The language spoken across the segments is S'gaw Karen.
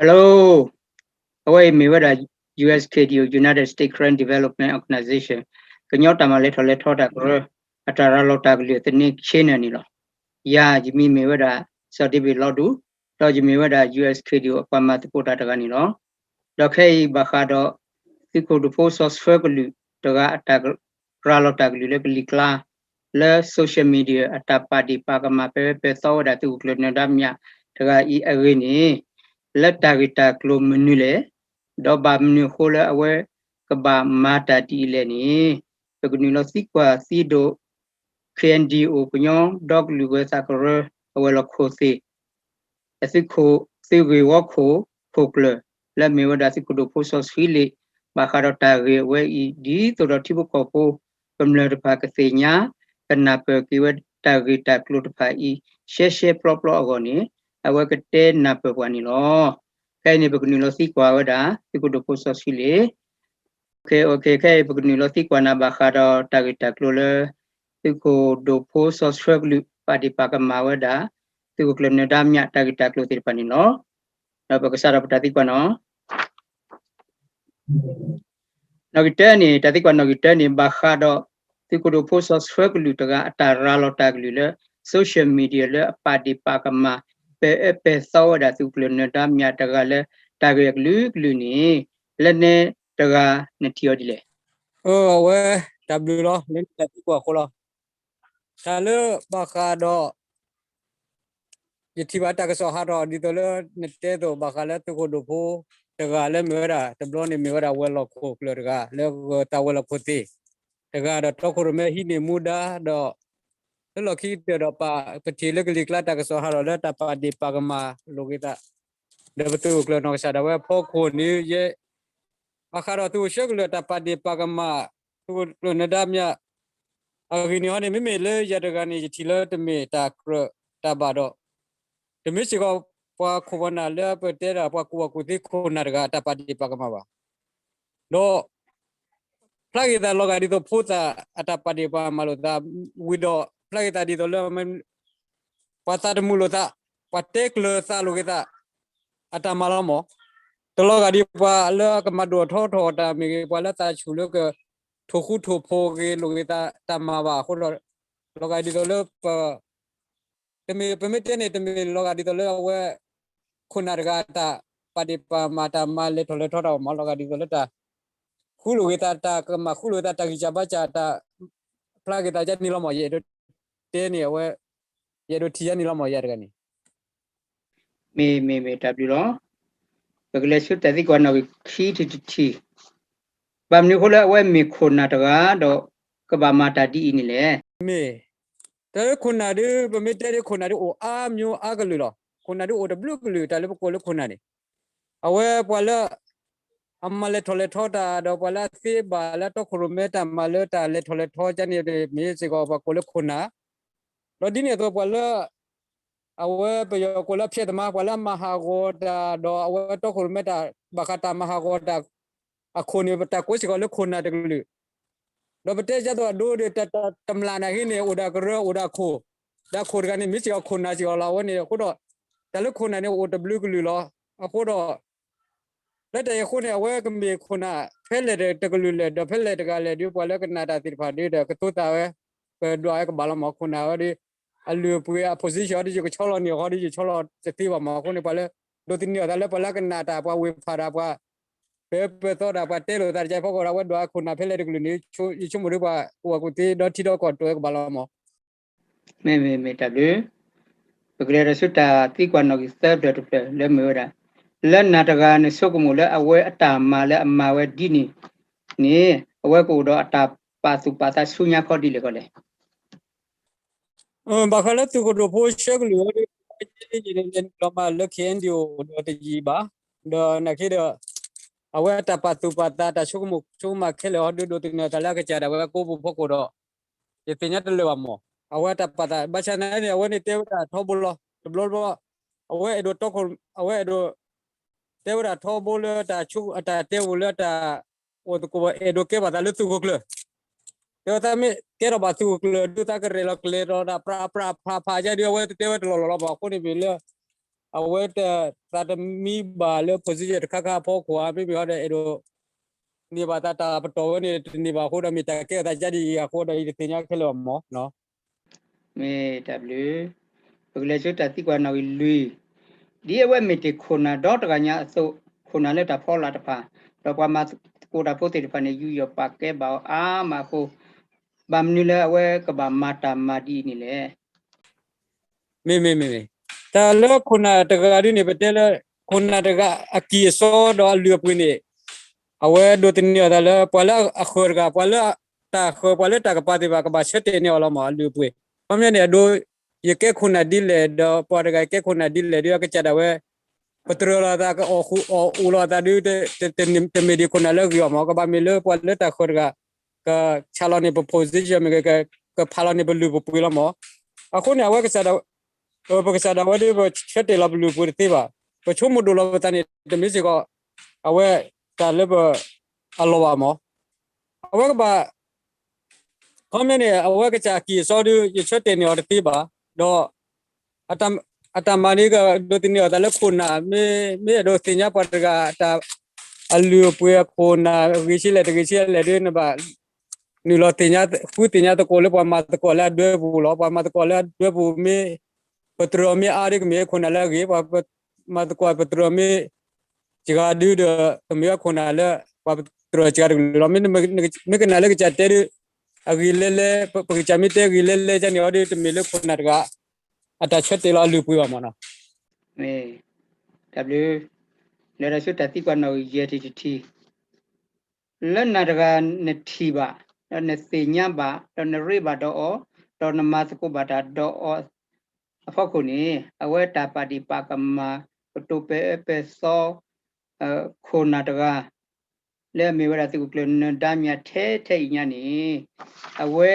Hello, အဝဲအံၤမ့ၢ်ဝဲဒၣ် ယူဢၢ်ၶေႇဒီး United States Karen Development Organization ကညီတၢ်မၤလဲၤထီၣ်လဲၤထီတၢ်ကရၢ အတၢ်ရၤလီၤတၢ်ကလုၢ်အသန့ channel န့ၣ်လီၤ. ယၤယမံၤမ့ၢ်ဝဲဒၣ် စီၤဒ့ဘ့ၣ်လီဒူ, ဒီးယမ့ၢ်ဝဲဒၣ် ယူၢ်အၢ်ခ့ၣ်ဒံၣ်အိၣ် အပှၤမၤသကိးတၢ်တဂၤန့ၣ်လီၤ. ဒီးခဲအံၤဘၣ်ဃးဒီး သုးခိၣ်ဒိၣ်ဖိစီၤဆှၢကလုာ်တဂၤအတၢ်ရၤလီၤတၢ်ကလုၢ်လၢကလံၤကျါ လၢ social media အတၢ်ပာ်ဒ့ၣ်ပာ်ကမၣ် ပာ်ပဲာ်သီဝဲဒၣ်သုးခိၣ်ကျၢၢ်နၢၤဒါမျၢ်တဂၤအံၤအဂ့ၢ်န့ၣ်, လၢတၢ်ဂ့ၢ်တၢ်ကျိၤမနုၤလဲၣ်, ဒီးဘၣ်မနုၤအဃိလၢအဝဲကဘၣ်မၤတၢ်ဒ်အံၤလဲၣ်န့ၣ်, ပကနုာ်လီၤသံကွၢ်သုဒိၣ် ခ့ၣ်အဲၣ်ဒံၣ်အိၣ် ကညီဒီကလုာ်ဂၢၤသးကရၢ အဝဲၤလီၢ်ခိၣ်သ့ၣ် အသုးခိၣ် သုးဂ့ၢ်ဝီခိၣ် ခိၣ်ကျၢၢ် လၢအမ့ၢ်ဝဲဒၣ်သုးခိၣ်ဒိၣ်ဖိစီၤဆှံလ့ၣ် ဘၣ်ဃးဒီးတၢ်ဂ့ၢ်အဝဲအံၤ ဒ်သိးဒီးထံဖိကီၢ်ဖိကမျၢၢ်တဖၣ်ကသ့ၣ်ညါ ကနၢ်ပၢၢ်က့ၤဝဲတၢ်ဂ့ၢ်တၢ်ကျိၤတဖၣ်အံၤ ရှဲရှဲပျီပျီအဂီၢ်န့ၣ် အဝဲကတဲနၢ်ပၢၢ်ပှၤန့ၣ်လီၤ. ခဲအံၤန့ၣ် ပကနုာ်လီၤသံကွၢ်ဝဲဒၣ် သုးခိၣ်ဒိၣ်ဖိစီၤဆှံလ့ၣ် ခဲအံၤပကနုာ်လီၤသံကွၢ်နၤဘၣ်ဃးဒီးတၢ်ဂ့ၢ်တၢ်ကျိၤလၢ သုးခိၣ်ဒိၣ်ဖိစီၤဆှၢကလုာ် ပာ်ဒ့ၣ်ပာ်ကမၣ်ဝဲဒၣ် သုးခိၣ်ကျၢၢ်နၢၤဒါမျၢ်တၢ်ဂ့ၢ်တၢ်ကျိၤသ့ၣ်တဖၣ်န့ၣ်လီၤ. ဒီးပကစးထီၣ်ပတၢ်သံကွၢ်နီၤ နီၣ်ဂံၢ်တၢန့ၣ် တၢ်သံကွၢ်နီၣ်ဂံၢ်တၢန့ၣ် ဘၣ်ဃးဒီး သုးခိၣ်ဒိၣ်ဖိစီၤဆှၢကလုာ်တဂၤအတၢ်ရၤလီၤတၢ်ကလုၢ်လၢ social media လၢအပာ်ဒ့ၣ်ပာ်ကမၣ် ပာ်ပဲာ်သီဝဲဒၣ်သုးခိၣ်ကျၢၢ်နၢၤဒါမျၢ်တဂၤလၢ တၢ်ဂ့ၢ်အကလုာ်ကလုာ်န့ၣ် လၢနဲတဂၤနထံၣ်အီၤဒ်လဲၣ်. အဝဲ တၢ်ဘျုးလီၤ လၢနတၢ်သံကွၢ်အဃိလီၤ. တၢ်လၢဘၣ်ဃးဒီး ယထံၣ်ဘၣ်တၢ်ကစီၣ်ဟးထီၣ်ဒ်သိးလၢနတဲအသိး ဘၣ်ဃးလၢသုးခိၣ်ဒိၣ်ဖိတဂၤလၢမ့ၢ်ဝဲဒၣ် တဘျီန့ၣ်မ့ၢ်ဝဲဒၣ်ဝဲၤလီၢ်ခိၣ်ကျၢၢ်တဂၤ လၢဂၢၤသးဝဲၤလီၢ်ခိၣ်သ့ၣ်တဂၤ ဒီးတီခိၣ်ရိၣ်မဲဟံးန့ၢ်မူဒါ ဒီး လၢလီၢ်ခံကတၢၢ်ဒီးပာ် ပထံၣ်လၢကလံၤကျါတၢ်ကစီၣ်ဟးထီၣ်လၢတၢ်ပာ်ဒ့ၣ်ပာ်ကမၣ်လိာ်က့ၤသး ဒီးပသုးခိၣ်ကျၢၢ်နီၢ်ကစၢ်ဒၣ်ဝဲအဖီခိၣ်န့ၣ် ယဲ ဘၣ်ဃးဒီးသုးခိၣ်ဆှၢကလုာ်အတၢ်ပာ်ဒ့ၣ်ပာ်ကမၣ် သုးခိၣ်ကျၢၢ်နၢၤဒါမျၢ် အဂ့ၢ်န့ၣ်ဟီန့ၣ် မ့မ့ၢ်လၢယၤတဂၤန့ၣ် ယထံၣ်လၢတမ့ၢ်တၢ်ကြၢးတၢ်ဘၣ်ဒီး တမ့ၢ်စ့ၢ်ကီး ပှၤခိၣ်ပှၤနၢ်လၢပတဲဒၣ်ပှၤကူၣ်ဘၣ်ကူၣ်သ့ခိၣ်နၢ်တဂၤအတၢ်ပာ်ဒ့ၣ်ပာ်ကမၣ်ဘၣ်. ဒီး ဖျါဂ့ၤသးလီၤဂာ်ဒ်သိးဖိသၣ်အတၢ်ပာ်ဒ့ၣ်ပာ်ကမၣ်လိာ်သး ဝံၤဒီးဖျါဂ့ၤသးဒ်သိးလၢ ပှၤသးတမုာ်လိာ်သး ပှၤတဲကျၢၤသးလိာ်က့ၤသး အတၢ်မၤလီၤမၢ်. တလီၤဂာ်ဒ်ပှၤလၢကမၤဒိၣ်ထီၣ်ထီၣ်တၢ်မ့ၢ်ဂ့ၤ ပှၤလၢသးဆူၣ်လၢကထိၣ်ဃူထိၣ်ဖိးဂ့ၤလိာ်က့ၤသးတၢ်မၤဘၣ်အဃိဒီး လီၤဂာ်ဒ်သိးလၢပ တမ့ၢ်ပမ့ၢ်တဲန့ၣ် တမ့ၢ်လီၤဂာ်ဒ်သိးလၢအဝဲ ခိၣ်နၢ်တဂၤတၢ်ပာ်ဒ့ၣ်ပာ်ကမၣ်တၢ်မၤလဲၤထီၣ်လဲၤထီတၢ်ဘၣ်မၢ် လီၤဂာ်ဒ်သိးလၢတၢ် ဃူလိာ်က့ၤသး တၢ်ကမၣ်ဃူလိာ်က့ၤသး တၢ်ဂံၢ်စၢ်ဘါစၢ် တၢ်ဖျါက့ၤသးယါန့ၣ်လီၤမၢ် ယအဲၣ်ဒိးတဲန့ၣ်အဝဲ ယအဲၣ်ဒိးထံၣ်ယါန့ၣ်လီၤမၢ် ယၤတဂၤန့ၣ် မ့ၢ်မ့ၢ်မ့ၢ်တၢ်ဘျုးလီၤ. ပကလဲၤဆူတၢ်သံကွၢ်နီၣ်ဂံၢ်ခံထံၣ်တထံၣ်, ဘၣ်မနုၤအဃိလၢအဝဲမ့ၢ်ခိၣ်နၢ်တဂၤဒီး ကဘၣ်မၤတၢ်ဒ်အံၤန့ၣ်လဲၣ်. မ့ၢ် တၢ်လၢခိၣ်နၢ်ဒ် ပမ့ၢ်တဲဒ်ခိၣ်နၢ်ဒ်အိၣ်အါမျိုးအါကလုာ်လီၤ. ခိၣ်နၢ်ဒ်အိၣ်တဘျုးကလုာ် တၢ်လၢပကိးလၢခိၣ်နၢ်န့ၣ် အဝဲပှၤလၢ အမၤလဲၤထီၣ်လဲၤထီတၢ် ဒီးပှၤလၢအသ့ဘၣ်လၢတီခိၣ်ရိၣ်မဲတၢ်မၤလၢတၢ်လဲၤထီၣ်လဲၤထီကန့ၣ် မ့ၢ်စ့ၢ်ကီးပှၤကိးလၢခိၣ်နၢ်, ဒီးဒ်န့ၣ်အသိးပှၤလၢ အဝဲပယီၤကိးလၢအဖျဲးသမား ပှၤလၢအမၤဟးဂီၤတၢ် ဒီးအဝဲတီခိၣ်ရိၣ်မဲတၢ် ဘၣ်ဃးတၢ်မၤဟးဂီၤတၢ် အခိၣ်န့ၣ် ပတၢ်ကိးစ့ၢ်ကီးလၢခိၣ်နၢ်တကလုာ် ဒီးပတဲဒ်သိးအဒိဒီး တမျၢ်နာ်က့န့ၣ် အိၣ်ဒီးကရၢအိၣ်ဒီးခိၣ်, ဒီးခိၣ်တဂၤန့ၣ် မ့ၢ်စ့ၢ်ကီးခိၣ်နၢ်စ့ၢ်ကီးလီၤ. အဝဲန့ၣ်အဃိဒီး တၢ်လၢခိၣ်နၢ်န့ၣ်အိၣ်တဘျုးကလုာ်လီၤ. အဃိဒီး လၢတၢ်အံၤအဃိန့ၣ် အဝဲကမ့ၢ်ခိၣ်နၢ်ဖဲလဲၣ်တကလုာ်လဲၣ် ဒီးဖဲလဲၣ်တဂၤလဲၣ်ဒီး ပှၤလၢကနၣ်တၢ်သ့ၣ်တဖၣ်ဒီး ကသိသးဝဲ ပဒွးဝဲကဘၣ်လီၤမၢ်. ခိၣ်နၢ်ဝဲဒီး အလုၢ်အပှ့ၤအ position ဒီး ယကဆီလီၤန့ၢ်အီၤဒီး ယဆီလီၤတသ့ဘၣ်မၢ်. အဃိန့ၣ် ပှၤလၢ ဒိးသန့ၤအသးလၢပှၤလၢကနၣ်တၢ် ပှၤဝ့ၢ်ဖးတၢ် ပှၤ ပၢပၢသီတၢ် ပှၤတဲလိာ်သးတကဲအဖီခိၣ်ဒီး အဝဲဒွးခိၣ်နၢ်ဖဲလဲၣ်တကလုာ်န့ၣ် ယဆိကမိၣ်ဒီးပှၤကူၣ်ဘၣ်ကူၣ်သ့ဒီးထံဒီးကီၢ်တအိၣ်ဝဲကဘၣ်လီၤမၢ်. မ့ၢ်မ့ၢ်မ့ၢ်တၢ်ဘျုး, ပကလဲၤဒီးဆူတၢ်သံကွၢ်နီၣ်ဂံၢ်သၢဖျၢၣ်တဖျၢၣ်လၢမ့ၢ်ဝဲဒၣ်, လၢနၤတဂၤနဆိကမိၣ်လၢအဝဲအတၢ်မၤလၢအမၤဝဲဒ်န့ၣ်န့ၣ် အဝဲကအိၣ်ဒီးအတၢ်ပာ်သူၣ်ပာ်သးဆူညါခီဒ်လဲၣ်ခီလဲၣ်. ဘၣ်ဃးလၢသုးခိၣ်ဒိၣ်ဖိဆှၢကလုာ်အံၤ ယဲယလဲၤနုာ်လီၤမးလၢ ခ့ၣ်အဲၣ်ဒံၣ်အိၣ် ဒီးတယံာ်ဘၣ်, ဒီးနာ်က့ဒီး အဝဲအတၢ်ပာ်သူၣ်ပာ်သး တၢ်ဆိကမိၣ်ဆိကမးခဲလၢာ်ဟီဒီး ဒိးသန့ၤအသးလၢအကစၢ်ဒၣ်ဝဲကိးပူၤဖီခိၣ်ဒီး ယသ့ၣ်ညါတလၢာ်ဘၣ်မၢ်. အဝဲအတၢ်ပာ်သး ဘၣ်ဆၣ်နာ်န့ၣ် အဝဲန့ၣ်တဲဝဲဒၣ်ထီဘိလီၤ. တဘျီတဘျီ အဝဲအဲၣ်ဒိးတီခိၣ် အဝဲအဲၣ်ဒိး တဲဝဲဒၣ်ထီဘိလၢတၢ်ဆိ အတၢ်တဲဝဲလၢတၢ်အိၣ်သကိး အဲၣ်ဒိးကဲဘၣ်သးလၢသုးခိၣ်ကျၢၢ်, တဲဝဲသးမ့ၢ်ကဲထီၣ်ဘၣ်သုးခိၣ်ကျၢၢ် ဒုးသးကရဲၣ်လီၤကျဲၤဒီးတၢ်ပြးပြးဖးဖးယါဒီး အဝဲတဲဝဲတလီၢ်လီၢ်လီၤမၢ်. အဃိန့ၣ်မ့ၢ်လၢ အဝဲသးတမံဘၣ်လၢ position တခါခါအဖီခိၣ်ဧါ မ့မ့ၢ်ဟီဒီး အဲၣ်ဒိးန့ၢ်ဘၣ်သးတၢ်ပတီၢ်ဝဲန့ၣ် တန့ၢ်ဘၣ်အဃိဒီး မ့ၢ်တၢ်ကဲထီၣ်သးကယါဒ်အံၤအဃိဒီး ယတသ့ၣ်ညါခဲလၢာ်ဘၣ်မး. မ့ၢ်တၢ်ဘျုး, ပကလဲၤဆူတၢ်သံကွၢ်နီၣ်ဂံၢ်လွံၢ်, ဒ်အဝဲမ့ၢ်တ့ၢ်ခိၣ်နၢ်ဒီတဂၤညါအသိး, ခိၣ်နၢ်လၢတၢ်ဖီလာ်တဖၣ်, ဒီးပှၤမၤသကိးတၢ်ဖိသ့ၣ်တဖၣ်န့ၣ် ယူးယီၣ်ပာ်ကဲဘၣ်အီၤအါမးအဃိ, ဘၣ်မနုၤလၢအဝဲကဘၣ်မၤတၢ်မၤဒ်အံၤန့ၣ်လဲၣ်. မ့မ့မ့မ့, တၢ်လၢခိၣ်နၢ်တဂၤဒ်န့ၣ် ပတဲလၢ ခိၣ်နၢ်တဂၤအကံၢ်အစီဒီးအလုၢ်အပှ့ၤန့ၣ် အဝဲဒိးသန့ၤအသးလၢ ပှၤလၢအဃၢၤတဂၤ, ပှၤလၢတၢ်ဃၢၤ, ပှၤလၢတၢ်ကပၤသ့ၣ်တဖၣ် ကဘၣ်ဆၢတဲာ်န့ၢ်အီၤလီၤမး အလုၢ်အပှ့ၤ. ခီပညီန့ၣ် အဒိ ယကဲခိၣ်နၢ်ဒ်လဲၣ်ဒီး ပှၤတဂၤယကဲခိၣ်နၢ်ဒ်လဲၣ်ဒီး အကစၢ်ဒၣ်ဝဲ ပတြၢၤလီၤအသး ကအီၣ်ဃူအီၣ်အူလီၤအသးဒ် တမ့ၢ်ဒံးခိၣ်နၢ်လၢအဂ့ၤဘၣ်မး, ကဘၣ်မ့ၢ်လၢပှၤလၢတၢ်ဃၢၤတဂၤ ကဆးလီၤန့ၢ်ပ position မ့ၢ်ဂ့ၤ, ကဖးလီၤန့ၢ်ပလုၢ်ပပှ့ၤလီၤမး. အဃိန့ၣ် အဝဲကစၢ်ဒၣ် ပကစၢ်ဒၣ်ဝဲဒ် ပဆၢတဲာ်လီၤပလုၢ်ပပှ့ၤတသ့ဘၣ်. ပဆိကမိၣ်ဒိၣ်လီၤပသးန့ၣ် တမ့ၢ်စ့ၢ်ကီး အဝဲတၢ်လၢပအလီၢ်ဘၣ်မး. အဝဲကဘၣ် ခီပညီန့ၣ် အဝဲကစၢ်အကံၢ်အစီဒ် ယဆၢတဲာ်န့ၢ်အီၤတသ့ဘၣ်. ဒီး အတၢ်မၤန့ၣ် ကဒိးသန့ၤအီၤသးလၢခိၣ်နၢ်, မ့ၢ်အဲၣ်ဒိးသ့ၣ်ညါပှၤတဂၤ အလုၢ်အပှ့ၤအခိၣ်နၢ် ဂ့ၤဆံးလဲၣ်တဂ့ၤဆံးလဲၣ်ဒ် နဘၣ် နုာ်လီၤသ့ၣ်ညါ ဃုသ့ၣ်ညါသကိးလၢပှၤမၤသကိးလၢအဒွဲပူၤလီၤ. ပှၤမၤသကိးလၢအဒွဲပူၤမ့ၢ် ပတြၢၤမ့ၢ်အါဒ် ကမ့ၢ်ခိၣ်နၢ်လၢအဂ့ၤ, ပှၤမၤသကိးပတြၢၤမ့ၢ်စှၤဒ်ဒီး ကမ့ၢ်ဝဲခိၣ်နၢ်လၢ ပှၤပတြၢၤစှၤတကလုာ်လီၤ. မ့ၢ်ကနၣ်လၢကစၢ်တဲဒ် အဂ့ၤလဲၣ်လဲၣ်, ပကစၢ်မ့ၢ်တဲဂ့ၤလဲၣ်လဲၣ်န့ၣ်အီၤဒ် တမ့ၢ်လၢခိၣ်နၢ်တဂၤ အတၢ်ဆၢတဲာ်လီၤအလုၢ်အပှ့ၤဘၣ်မးနီၤ. မ့ၢ်တၢ်ဘျုး, လဲၤဒီးဆူတၢ်သံကွၢ်နီၣ်ဂံၢ်ယဲၢ်ထံၣ်တထံၣ် လၢနၤတဂၤနထံၣ်ဘၣ်, ဒီးနသ့ၣ်ညါဘၣ်, ဒီးနရ့ဘၣ်ဒီးအီၤ, ဒီးနမၤသကိးဘၣ်တၢ်ဒီးအီၤအဖီခိၣ်န့ၣ် အဝဲတၢ်ပာ်ဒ့ၣ်ပာ်ကမၣ် ကတိၤပဲာ်အၢပဲာ်သီ ခိၣ်နၢ်တဂၤ လၢအမ့ၢ်ဝဲဒၣ်သုးခိၣ်ကျၢၢ်နၢၤဒါမၠးထဲထဲအံၤညါန့ၣ် အဝဲ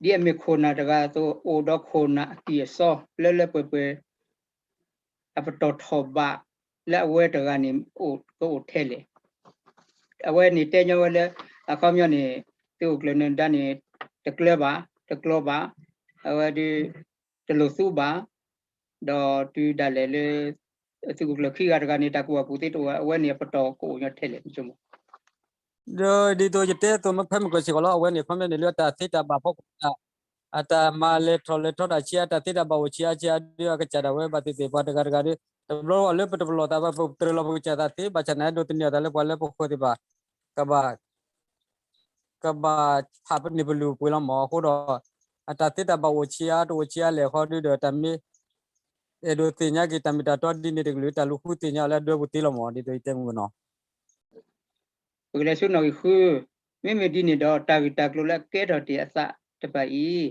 ဒ်အမ့ၢ်ခိၣ်နၢ်တဂၤအသိး အိၣ်ဒီးခိၣ်နၢ်အကံၢ်အစီ လၢလၢပှဲၤပှဲၤ အပတီၢ်ထီၣ်ဘး လၢအဝဲတဂၤန့ၣ် ကအိၣ်ထဲလဲၣ်. အဝဲန့ၣ်တဲညီဝဲလၢ အခီပညီန့ၣ် သုးခိၣ်ကျၢၢ်နၢၤဒါန့ၣ် တကျၢၤဘၣ်, တကျီဘၣ်, အဝဲဒ် တလိၣ်သူဘၣ်, ဒီးတုၤဒၣ်လဲာ်လၢ သုးခိၣ်ကျၢၢ်ခံဂၤတဂၤန့ၣ် တၢ်ကူၣ်ဘၣ်ကူၣ်သ့တအိၣ်ဘၣ် အဝဲန့ၣ်အပတီၢ်ကအိၣ်ညီထဲလဲၣ် မ့ၢ်ဆိကမိၣ် ဒီးဒ်သိးယတဲအသိး မ့ၢ်ဖဲမုၢ်ကီၢ်စ့ၢ်ကီးလီၤ. အဝဲန့ၣ် ခီပညီန့ၣ်လၢတၢ်သ့တၢ်ဘၣ်ဖီခိၣ်တၢ် အတၢ်မၤလဲၤထီၣ်လဲၤထီတၢ်ဆံးအါ တၢ်သ့တၢ်ဘၣ်အိၣ်ဆံးအါဆံးအါဒ်အကစၢ်ဒၣ်ဝဲဘၣ်သ့ၣ်သ့ၣ် ပှၤတဂၤတဂၤဒီး တဘျီလၢပတပလီၢ်သးဘၣ် ပတြၢၤလီၤပကစၢ်သးသ့ ဘၣ်ဆၣ်န့ၣ် ဒိးသန့ၤအသးလၢပှၤလၢပဃၢၤသ့ၣ်တဖၣ် ကဘၣ် ကဘၣ်ဖးန့ၢ်ပလုၢ်ပပှ့ၤလီၤမး. အဃိဒီး အတၢ်သ့တၢ်ဘၣ်အိၣ်ဆံးအါတအိၣ်ဆံးအါလဲၣ်ဃီဒ်ဒီး တၢ်မ့ၢ် အဲၣ်ဒိးသ့ၣ်ညါက့ၤ တၢ်မ့ၢ်တၢ်တီဒ်န့ၣ်တကလုာ် တၢ်လူၤဃုသ့ၣ်ညါအီၤလၢအဒွဲပူၤသ့လီၤမး ဒ်သိးယတဲမုၢ်ကနီၤ ပကလဲၤဆူနီၣ်ဂံၢ်ဃု, မ့မ့ၢ်ဒ်န့ၣ်ဒီးတၢ်ဂ့ၢ်တၢ်ကျိၤလၢအကဲထီၣ်တ့ၢ်အသးတဖၣ်အံၤ,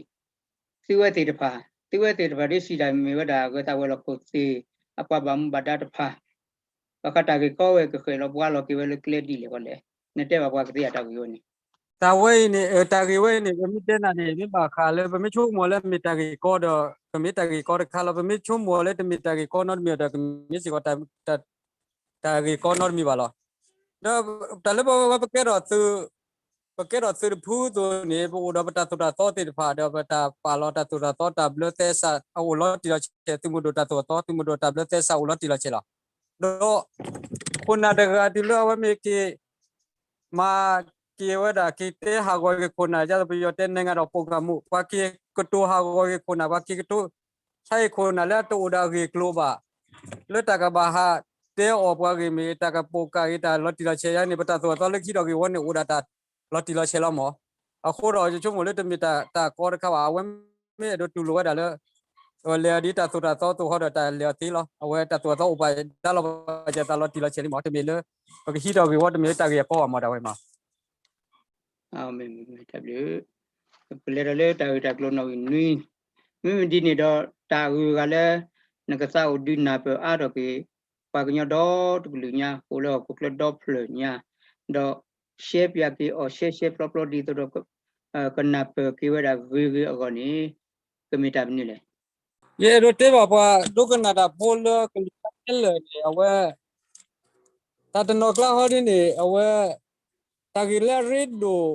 သုဝဲသ့ၣ်တဖၣ်, သုဝဲသ့ၣ်တဖၣ်ဒ်စံးတၢ်မ့ၢ်ဝဲဒၣ် ဂဲၤသးဝဲၤလီၢ်ခိၣ်သ့ၣ် အပှၤဘၣ်မူဘၣ်ဒါတဖၣ်, ဘၣ်ဃးတၢ်ဂ့ၢ်ကီဝဲကဃဲၤလီၤပှၤလီၤက့ၤဝဲလၢကျဲဒ်လဲၣ်ဃီလဲၣ်, နတဲဘၣ်ပှၤကသ့အတၢ်ဂ့ၢ်ဝဲန့ၣ် တၢ်ဝဲအံၤန့ၣ် တၢ်ဂ့ၢ်ဝဲအံၤန့ၣ် ပမ့ၢ်တဲနၤန့ၣ် မ့ၢ်ဘၣ်ဃးလၢ ပမ့ၢ်ဆိကမိၣ်လၢမ့ၢ်တၢ်ဂ့ၢ်ကီဒီး ကမ့ၢ်တၢ်ဂ့ၢ်ကီတခါလီၤ. ပမ့ၢ်ဆိကမိၣ်လၢတမ့ၢ်တၢ်ဂ့ၢ်ကီနီတမံၤဒီး ကမ့ၢ်စ့ၢ်ကီး တၢ်ဂ့ၢ်ကီနီတမံၤဘၣ်လီၤ. ဒီးတၢ်လၢပဝဲပကဲထီၣ်သုး, ပကဲထီၣ်သုးတဖုအသိးန့ၣ် ပအိၣ်ဒီးပတၢ်သိၣ်တၢ်သီသ့ၣ်တဖၣ် ဒီးပတၢ်ပာ်လီၤတၢ်သိၣ်တၢ်သီတၢ်ဘျၢသဲစး အအိၣ်လီၤတံၢ်လီၤဆဲး သုးမုၢ်ဒိၣ်တၢ်သိၣ်တၢ်သီ သုးမုၢ်ဒိၣ်တၢ်ဘျၢသဲစးအိၣ်လီၤတံၢ်လီၤဆဲးလီၤ. ဒီး ခိၣ်နၢ်တဂၤတုၤလၢအဝဲမ့ၢ်က့ၤ မၤက့ၤဝဲဒၣ် က့ၤတဲဟးဂီၤက့ၤခိၣ်နၢ် ဒ်သိးပယီၤတဲ နိုင်ငံတော် ပုဂ္ဂလိက မူး ပှၤက့ၤကတိၤဟးဂီၤက့ၤခိၣ်နၢ် ပှၤက့ၤကတိၤ ဆါဟ့ၣ်ခိၣ်နၢ်လၢအတအိၣ်ဒီးအဂ့ၢ်အကျိၤဘၣ် လၢတၢ်ကဘၣ်ဟးတဲအီၣ်ပှၤဂ့ၢ်မ့ၢ် တၢ်ကပိာ်ကးဂ့ၤ တၢ်လီၤတံၢ်လီၤဆဲးယါန့ၣ် ပတၢ်သိၣ်တၢ်သီလၢကဟံးထီၣ်ဂ့ၢ်ဝီန့ၣ် အိၣ်ဒၣ်တၢ်လီၤတံၢ်လီၤဆဲးလီၤမး. အဃိဒီး ယဆိကမိၣ်လၢတမ့ၢ်တၢ်ကီတခါဘၣ် အဝဲမ့ၢ်အဲၣ်ဒိးတူၢ်လိာ်ဝဲဒၣ်လၢ လဲၤဒ်တၢ်သိၣ်တၢ်သီသိးဃီဒီး တၢ်လဲၤအီၤသ့လီၤ. အဝဲတၢ်သိၣ်တၢ်သီအိၣ်ပာ်ဒါလီၤပာ်စၢၤသးလီၤတံၢ်လီၤဆဲးလံမး တမ့ၢ်လၢ ပကဟံးထီၣ်ဂ့ၢ်ဝီတမ့ၢ်လၢတၢ်ဂ့ၢ်အကီဘၣ်မး တၢ်ဝဲမး တၢ်ဘျုး, ပလဲၤဒီးလၢတၢ်ဂ့ၢ်တၢ်ကျိၤနီၣ်ဂံၢ်နွံ, မ့မ့ၢ်ဒ်န့ၣ်ဒီး တၢ်ဂ့ၢ်ဂၤလၢ နကသးအိၣ်ဒုးနၢ်ပၢၢ်အါထီၣ်က့ၤ ပှၤကညီဒီတကလုာ်ညါ အိၣ်လၢဟီၣ်ခိၣ်ချၢဒီဖျၢၣ်ညါ, ဒီးရှဲပၠးက့ၤအီၤရှဲရှဲပျီပျီဒ်သိးဒီး ကနၢ်ပၢၢ်က့ၤဝဲဒၣ်ဂ့ၤဂ့ၤအဂီၢ်န့ၣ် ကမ့ၢ်တၢ်မနုၤလဲၣ်. ယအဲၣ်ဒိးတဲဘၣ်ပှၤဒိကနၣ်တၢ်ဖိလၢကလုာ်ခဲလၢာ်န့ၣ် အဝဲ တၢ်တနီၤကျါဟီဒ်န့ၣ် အဝဲ တၢ်ဂ့ၢ်လၢအရ့ဒိၣ်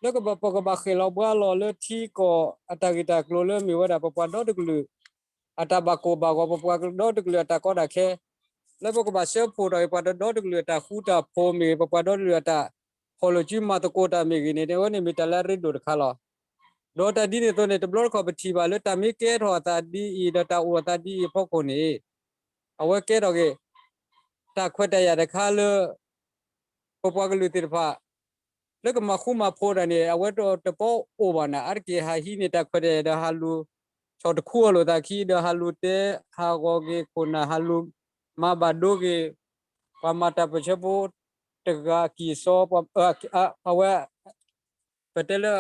လၢပကဘၣ်ဃ့ၢ်လီၤဘှါလီၤလၢထံကီၢ်အတၢ်ဂ့ၢ်တၢ်ကျိၤလၢမ့ၢ်ဝဲဒၣ်ပပှၤဒီတကလုာ် အတၢ်ဘၣ်ကိၢ်ဘၣ်ဂီၤ ပပှၤဒီတကလုာ်အတၢ်ကီတၢ်ခဲ, လၢပကဘၣ်စၢဖှိၣ်ထီၣ်က့ၤ ပှၤဒီတကလုာ်အတၢ်ဃူတၢ်ဖိးမ့ၢ်ဂ့ၤ, ပပှၤဒီတကလုာ်အတၢ်ဖီၣ်လိာ်စုမၤသကိးတၢ်မ့ၢ်ဂ့ၤန့ၣ် အဝဲန့ၣ်မ့ၢ်တၢ်လၢအရ့ဒိၣ်တခါလီၤ. ဒီးတၢ်ဒ်န့ၣ်အသိးန့ၣ် တဘျီတခီၣ်ပထံၣ်ဘၣ်လၢတၢ်မ့ၢ်ကဲထီၣ်အသးဒ်အံၤ ဒီးတၢ်အိၣ်အသးဒ်အံၤအဖီခိၣ်န့ၣ် အဝဲကဲထီၣ်က့ၤ တၢ်ခွဲးတၢ်ယာ်တခါလၢ ပပှၤကလုာ်သ့ၣ်တဖၣ် လၢကမၤဃူမၤဖိးတၢ်န့ၣ် အဝဲတပီအိၣ်ဘၣ်န့ၣ် အါတက့ၢ်ဟးဟံးန့ၢ်တၢ်ခွဲးတၢ်ယာ်ဒီးဟးလူၤ ဆီၣ်တခူအီၤလိာ်သးခံ ဒီးဟးလူၤတဲ ဟးဂီၤက့ၤခိၣ်နၢ် ဟးလူၤမၤဘၣ်ဒိက့ၤ ပှၤမၤတၢ်ပၢၢ်ဆၢဖိတဂၤကံၢ်စီ အဝဲ ပတဲလၢ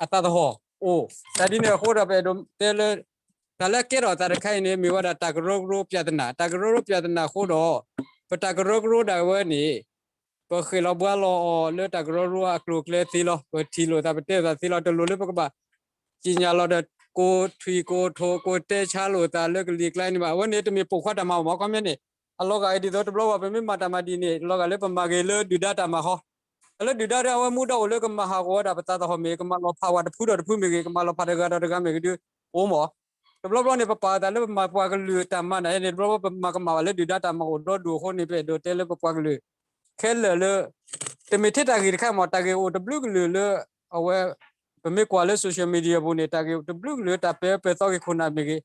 အသးသဟီၣ်အိၣ်, တၢ်ဒ်န့ၣ်အဃိဒီး ပအဲၣ်ဒိးတဲလၢ တၢ်လၢအကဲထီၣ်အသးတခါအံၤန့ၣ် မ့ၢ်ဝဲဒၣ်တၢ်ကရၢကရိပြဿနာ, တၢ်ကရၢကရိပြဿနာအဃိဒီး ပတၢ်ကရၢကရိဒၣ်ဝဲန့ၣ် ပဃ့ၢ်လီၤဘှါလီၤအီၤလၢတၢ်ကရၢကရိအကျိၤအကျဲသ့လီၤ. ပထံၣ်လိာ်သး ပတဲလိာ်သးသ့လီၤ. တလိၣ်လၢပကဘၣ် က့ၤညါလီၤဒီး ကိးထွံၣ်ကိးထိး ကိးတဲဆါလိာ်သးလၢကလံၤကျါန့ၣ်ဘၣ်. အဝဲန့ၣ်တမ့ၢ်ပိာ်ခွါတၢ်မၤဘၣ်မး ခီပညီန့ၣ် အလီၤဂာ်အံၤဒ်သိးတဘျီဘၣ် ပမ့ၢ်မၤတၢ်မၤဒ်န့ၣ် လီၤဂာ်လၢပမၤဂ့ၤလၢဒုၣ်ဒါတၢ်မၤဃီ, လၢဒု�humanitarianအဝဲမူဒါအိၣ်လၢကမၤဟးဂီၤဝဲဒၣ်ပသးသဟီၣ်မ့ၢ်ဂ့ၤ, ကမၤလီၤဖးဝဲတဂၤဒီးတဂၤမ့ၢ်ဂ့ၤဒုး အိၣ်မး တဘျီဘျီန့ၣ် ပပာ်အသးလၢပမၤပှၤကလုာ်တၢ်မၤန့ၣ်န့ၣ် တဘျီဘျီပမၤကမၣ်ဘၣ်လၢဒုၣ်ဒါတၢ်မၤအိၣ်ဒီဒူၣ်အဃိန့ၣ် ပအဲၣ်ဒိးတဲလၢပပှၤကလုာ်ခဲလၢာ်လၢ တမ့ၢ်ထဲတၢ်ဂ့ၢ်တခါမး တၢ်ဂ့ၢ်အိၣ်တဘျုးကလုာ်လၢ အဝဲ ပမ့ၢ်ကွၢ်လၢ social media ပူၤန့ၣ် တၢ်ဂ့ၢ်တဘျုးကလုာ် တၢ်ပဲာ်ပၢၤသီက့ၤခိၣ်နၢ်မ့ၢ်ဂ့ၤ,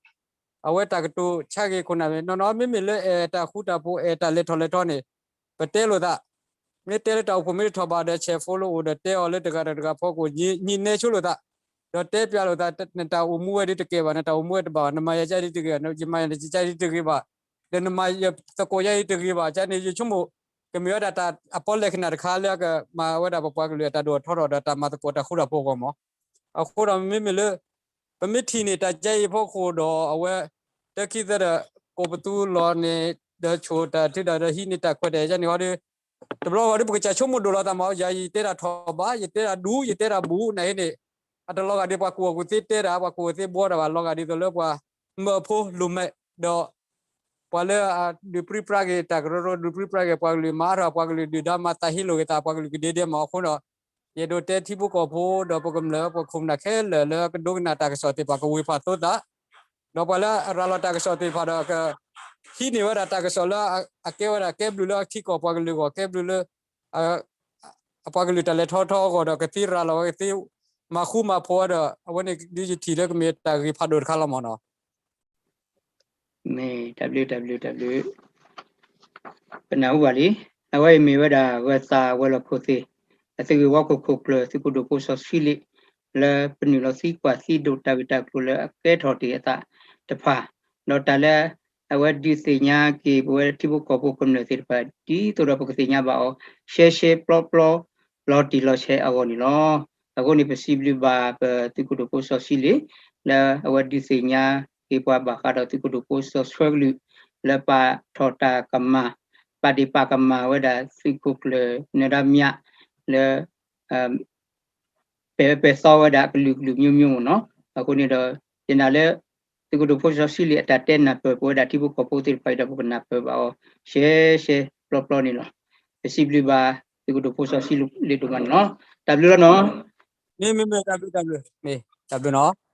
အဝဲတၢ်ကတိၤဆါက့ၤခိၣ်နၢ်မ့ၢ် နီၢ်နီၢ် မ့မ့ၢ်လၢအဲၣ်တၢ်ဃူတၢ်ဖိး အဲၣ်တၢ်လဲၤထီၣ်လဲၤထီန့ၣ် ပတဲလိာ်သး မ့ၢ်တဲလၢတၢ်အိၣ်ဖှိၣ်မ့ၢ်တထီၣ်ဘၣ်ဒီး ဆဲးဖိလၢအိၣ်ဒီးတဲအီၤလၢတဂၤဒီးတဂၤဖီခိၣ် ညံနဲဆိလိာ်သး ဒီးတဲပျးလိာ်သး နတၢ်အိၣ်မူဝဲဒ်တကဲဘၣ် နတၢ်အိၣ်မူဝဲတဘၣ်ဘၣ် နမၤယၤကဒ်တဂ့ၤ ယမၤယၤကဒ်တဂ့ၤဘၣ် ဒီးနမၤယၤသကိးယၤဒ်တဂ့ၤဘၣ် ကန့ၣ် ယဆိကမိၣ် ကမ့ၢ်ဝဲဒၣ်တၢ်အပီလဲၣ်ခဏတခါလၢအကမၤဝဲဒၣ်ပပှၤကလုာ်အတၢ်ဒိၣ်ထီၣ်ထီၣ်ဒီးတၢ်မၤသကိးတၢ်ဃူတၢ်ဖိးအဂီၢ်မး အဃိဒီးမ့မ့ၢ်လၢ ပမ့ၢ်ထံၣ်န့ၣ် တၢ်ကဲအံၤအဖီခိၣ်ဒီး အဝဲ တခံသၢဒီး ကိးပသူလီၤန့ၣ် ဒီးဆိၣ်တၢ်ထုဒီး ဒီးဟံးန့ၢ်တၢ်ခွဲးတၢ်ယာ်န့ၣ်ဃီဒီး တဘျီဃီဒီး ပကစၢ်ဆိကမိၣ်ဒိၣ်လီၤသးမး ယၤယတဲတၢ်ထီၣ်ဘၣ် ယတဲတၢ်ဒူ ယတဲတၢ်ဘူးနၤဟ့န့ၣ် အတလီၤဂာ်ဒ်ပှၤကူၣ်ဘၣ်ကူၣ်သ့တဲတၢ် ပှၤကူၣ်ဘၣ်ကူၣ်သ့ဘှီတၢ်ဘၣ် လီၤဂာ်ဒ်သိးလၢပှၤမၢဖိလိၤမဲာ် ဒီး ပှၤလၢအဒုးပြံပြါက့ၤတၢ်ကရၢကရိ ဒုးပြံပြါက့ၤ ပှၤကလုာ်မၤအါထီၣ် ပှၤကလုာ်ဒုၣ်ဒါမၤသးဟ့လိာ်က့ၤသး ပှၤကလုာ်ကဒဲဒဲမးအဃိဒီး ယအဲၣ်ဒိးတဲထံဖိကီၢ်ဖိဒီးပကမျၢၢ် ပခိၣ်ပနၢ်ခဲလၢာ်လၢကဒိကနၣ်တၢ်ကစီၣ်သ့ၣ်တဖၣ် ကဝ့ၤဖးသိသး ဒီးပှၤလၢအရၤလီၤတၢ်ကစီၣ်သ့ၣ်တဖၣ်ဒီး ကဟံးန့ၢ်ဝဲဒၣ်တၢ်ကစီၣ်လၢအကဲဝဲဒၣ်ကဲဘျုးလၢထံကီၢ်ပှၤကလုာ်အဂီၢ် ကဲဘျုးလၢ အပှၤကလုာ်တၢ်လဲၤထီၣ်ထီအဂီၢ်ဒီး ကသ့ရၤလီၤဝဲ ကသ့မၤဃူမၤဖိးဝဲဒီး အဝဲန့ၣ်ဒ်ယထံၣ်လၢကမ့ၢ်တၢ်ဂ့ၢ်ဖးဒိၣ်တခါလီၤမးနီၤ. မ့ၢ်တၢ်ဘျုး တၢ်ဘျုး တၢ်ဘျုး ပနၢ်ဟူဘၣ်လံ အဝဲအံၤမ့ၢ်ဝဲဒၣ် ဂၢၤသးဝဲၤလီၢ်ခိၣ်သ့ၣ် အသုးဂ့ၢ်ဝီခိၣ်ခိၣ်ကျၢၢ် သုးခိၣ်ဒိၣ်ဖိစီၤဆှံလ့ၣ် လၢပနုာ်လီၤသံကွၢ်သံဒိးတၢ်ဂ့ၢ်တၢ်ကျိၤလၢအကဲထီၣ်တ့ၢ်အသးတဖၣ် ဒီးတၢ်လၢအဝဲဒုးသ့ၣ်ညါက့ၤ ပဝဲထံဖိကီၢ်ဖိကမျၢၢ်သ့ၣ်တဖၣ် ဒ်သိးဒီးပကသ့ၣ်ညါဘၣ်အီၤ ရှဲရှဲပျီပျီ လီၤတံၢ်လီၤဆဲးအဂီၢ်န့ၣ်လီၤ. အဃိန့ၣ် ပစံးဘျုးဘၣ်ပသုးခိၣ်ဒိၣ်ဖိစီၤဆှံလ့ၣ် လၢအဝဲဒုးသ့ၣ်ညါက့ၤပှၤဘၣ်ဃးဒီးသုးခိၣ်ဒိၣ်ဖိစီၤဆှၢကလုာ် လၢပာ်ထီၣ်တၢ်ကမၣ် ပာ်ဒ့ၣ်ပာ်ကမၣ်ဝဲဒၣ်သုးခိၣ်ကျၢၢ်နၢၤဒါမြ လၢ ပဲာ်ပဲာ်သီဝဲဒၣ်အကလုာ်ကလုာ်မျိုးမျိုးမ့ၢ်နီၤ. အဃိန့ၣ်ဒီး ယနာ်လၢ သုးခိၣ်ဒိၣ်ဖိစီၤဆှံလ့ၣ်အတၢ်တဲနၢ်ပၢၢ်ပဝဲဒၣ်ထံဖိကီၢ်ဖိသ့ၣ်တဖၣ်အံၤဒီး ပကနၢ်ပၢၢ်ဘၣ်အီၤ ရှဲရှဲပျီပျီန့ၣ်လီၤ. ပစံးဘျုးဘၣ် သုးခိၣ်ဒိၣ်ဖိစီၤဆှံလ့ၣ်ဒိၣ်မးန့ၣ်လီၤ. တၢ်ဘျုးလီၤနီၤ. မ့ၢ်မ့ၢ်မ့ၢ် တၢ်ဘျုးတၢ်ဘျုး မ့ၢ်တၢ်ဘျုးနီၤ.